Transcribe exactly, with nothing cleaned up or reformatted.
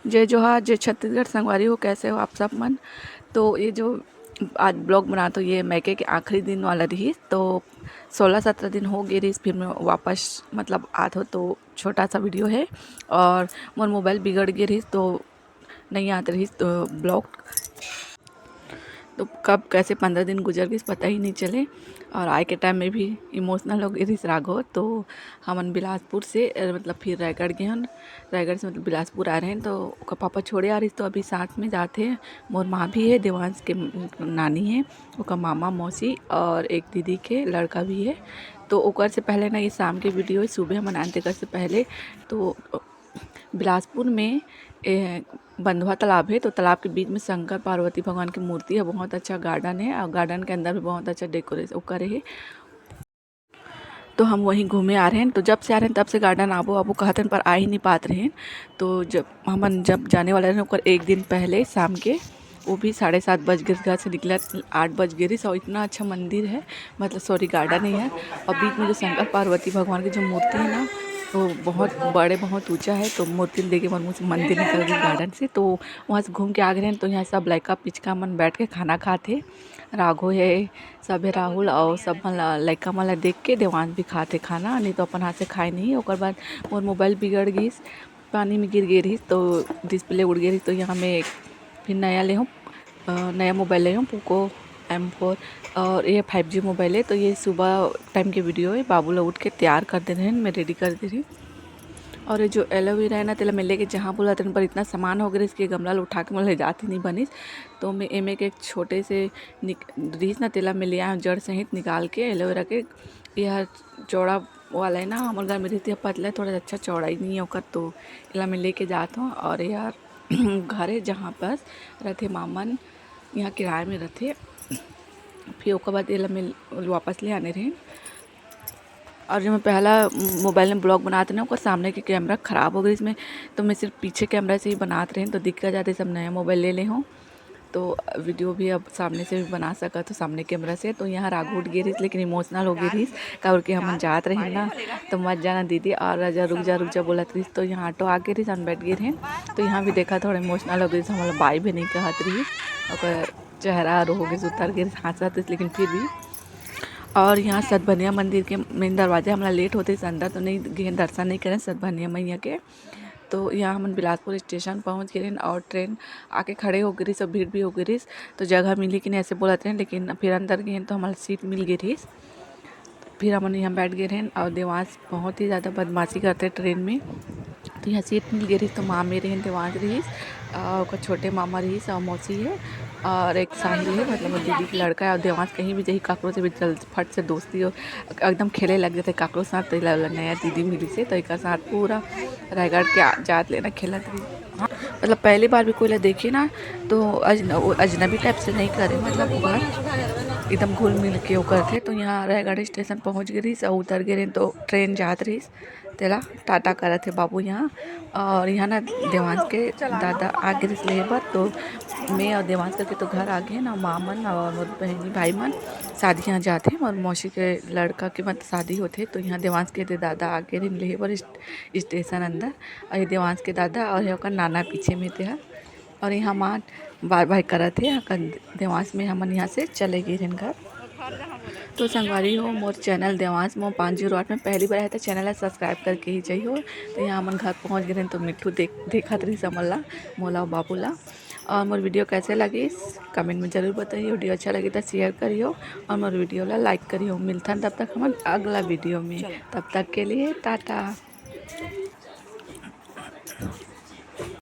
जय जोहार, जय छत्तीसगढ़ संगवारी हो, कैसे हो आप सब मन? तो ये जो आज ब्लॉग बना, तो ये मैके के आखिरी दिन वाला रहिस, तो सोलह सत्रह दिन हो गए रहिस, फिर मैं वापस मतलब आत हो, तो छोटा सा वीडियो है। और मोर मोबाइल बिगड़ गए रहिस, तो नहीं आत रहिस तो ब्लॉग, तो कब कैसे पंद्रह दिन गुजर गइस, पता ही नहीं चले। और आए के टाइम में भी इमोशनल हो गए रहिस राघव। तो हमन बिलासपुर से अ, मतलब फिर रायगढ़ गए हन, रायगढ़ से मतलब बिलासपुर आ रहे हैं, तो ओकर पापा छोड़े आ रहिस, तो अभी साथ में जाते हैं। मोर माँ भी है, देवांश के म-, नानी है, ओकर मामा मौसी और एक दीदी के लड़का भी है। तो ओकर से पहले ना, ये शाम के वीडियो है, सुबह हमन आन तेकर से पहले तो बिलासपुर में ए, बंधवा तालाब है, तो तालाब के बीच में शंकर पार्वती भगवान की मूर्ति है। बहुत अच्छा गार्डन है और गार्डन के अंदर भी बहुत अच्छा डेकोरेशन करे है। तो हम वहीं घूमे आ रहे हैं। तो जब से आ रहे हैं तब से गार्डन आबो आबो कहत हन, पर आ ही नहीं पात रहे हैं। तो जब हमन जब जाने वाले रहे ओकर एक दिन पहले शाम के, वो भी साढ़े सात बज गए घर से निकला, आठ बज गए रहिस। और इतना अच्छा मंदिर है, मतलब सॉरी गार्डन ही है। और बीच में जो शंकर पार्वती भगवान की जो मूर्ति है ना, वो बहुत बड़े, बहुत ऊंचा है। तो मूर्ति ल देख के मोर मुंह से मंदिर निकल गई गार्डन से। तो वहाँ से घूम के आ गए हैं। तो यहाँ सब लड़का पिचका मन बैठ के खाना खात हे। राघो है, सब है, राहुल और सब मन ला, लड़का मन ला देख के देवांश भी खात हे खाना, नहीं तो अपन हाथ से खाए नहीं। ओकर बाद मोर मोबाइल बिगड़ गइस, पानी में गिर गए रहिस, तो डिस्प्ले उड़ गए रहिस। तो यहाँ मैं फिर नया ले हूँ, अ, नया मोबाइल ले हूँ, पोको एम फोर, और ये फाइव जी मोबाइल है। तो ये सुबह टाइम के वीडियो है, बाबू ला उठ के तैयार कर दे रहे हैं, मैं रेडी कर दे रही हूँ। और ये जो एलोवेरा है ना, तेला मैं लेके जहाँ बोला तेन पर इतना सामान हो गया, इसके गमला ला उठा के मैं ले जाती नहीं बनिस। तो मैं एमे के एक छोटे से निक-, रिहिस ना, तेला मैं ले आया हूँ जड़ सहित निकाल के एलोवेरा के। यह चौड़ा वाला है ना, हमारे घर में रहती है पतला, थोड़ा अच्छा चौड़ाई नहीं है ओकर, तो एला मैं लेके जात हूँ। और यार घर है जहाँ पर रहते मामन, यहाँ किराए में रहते, फिर ओकर बाद एला मैं वापस ले आने रहे। और जो मैं पहला मोबाइल में ब्लॉग बनात रहे, ओकर सामने के कैमरा खराब हो गई इसमें, तो मैं सिर्फ पीछे कैमरा से ही बनात रहे, तो दिक्कत जाते सब नया मोबाइल ले ले हूँ। तो वीडियो भी अब सामने से भी बना सकत हो सामने कैमरा से। तो यहाँ राघव उठ गए रहिस, लेकिन इमोशनल हो गए रहिस, काबर के हमन जात रहे ना, तो मत जाना दीदी, और राजा रुक जा, रुक जा बोलत रहिस। तो यहाँ ऑटो आ गए रहिस, हम बैठ गए रहे। तो यहाँ भी देखा थोड़ा इमोशनल हो गए रहिस, हमला बाय भी नहीं कहत रहिस, ओकर चेहरा रो हो गए, उतर गए रहिस, हंसत रहिस, लेकिन फिर भी। और यहाँ सतभनिया मंदिर के मेन दरवाजा हमला लेट होते, अंदर तो नहीं गए, दर्शन नहीं करें सतभनिया मैया के। तो यहाँ हमन बिलासपुर स्टेशन पहुँच गए रहेन और ट्रेन आके खड़े हो गए रहिस, सब भीड़ भी हो गए रहिस, तो जगह मिली कि नहीं ऐसे बोलत रहेन, लेकिन फिर अंदर गए तो हमारा सीट मिल गए रहिस। फिर हमन यहाँ बैठ गए रहेन और देवांश बहुत ही ज़्यादा बदमाशी करते ट्रेन में। तो यहाँ सीट मिल गए रहिस, तो माँ मेरे हैं, देवांश रहिस और ओकर छोटे मामा रहिस और मौसी है और एक साहिल है, मतलब वो दीदी के लड़का है। और देवांश कहीं भी जाही काकरो से भी जल्द फट से दोस्ती हो, एकदम खेले लग जाते काकरो साथ। तो एला नया दीदी मिली से, तो एक साथ पूरा रायगढ़ के आ-, जात लेना खेलत रही। हाँ, मतलब पहली बार भी कोई ला देखी ना, तो अजन-, वो अजनबी टाइप से नहीं करे, मतलब ओकर एकदम घुल मिल के वो करथे। तो यहाँ रायगढ़ स्टेशन पहुँच गए रहिस और उतर गए रहिस, तो ट्रेन जात रहिस, तेला टाटा करत हे बाबू यहाँ। और यहाँ ना देवांश के दादा आ गए रहिस लेहे बर, तो मैं और देवांश करके तो घर आ गए ना, माँ मन और मोर बहनी भाई मन शादी यहाँ जाते हैं, और मौसी के लड़का के मत शादी होते, तो यहाँ देवांश के दे दादा आ गए रहिन लेहे बर स्टेशन अंदर। और ये देवांश के दादा और ये ओकर नाना पीछे में ते ह। और यहाँ माँ बाय बाय करत हे, यहाँ कर देवांश में हमन यहाँ से चले गए रहेन घर। तो संगवारी हो, मोर चैनल देवांश मोर पाँच जीरो आठ में पहली बार आए तो चैनल ला सब्सक्राइब करके ही जाइयो। तो यहाँ हमन घर पहुँच गए रहेन, तो मिट्ठू देख, देखत रहिस हमन ला, मोला अउ बाबू ला। और मोर वीडियो कैसे लगिस, कमेंट में जरूर बताइए। वीडियो अच्छा लगी तो शेयर करियो और मोर वीडियो ला लाइक करियो। मिलथन तब तक हमन अगला वीडियो में, तब तक के लिए टाटा।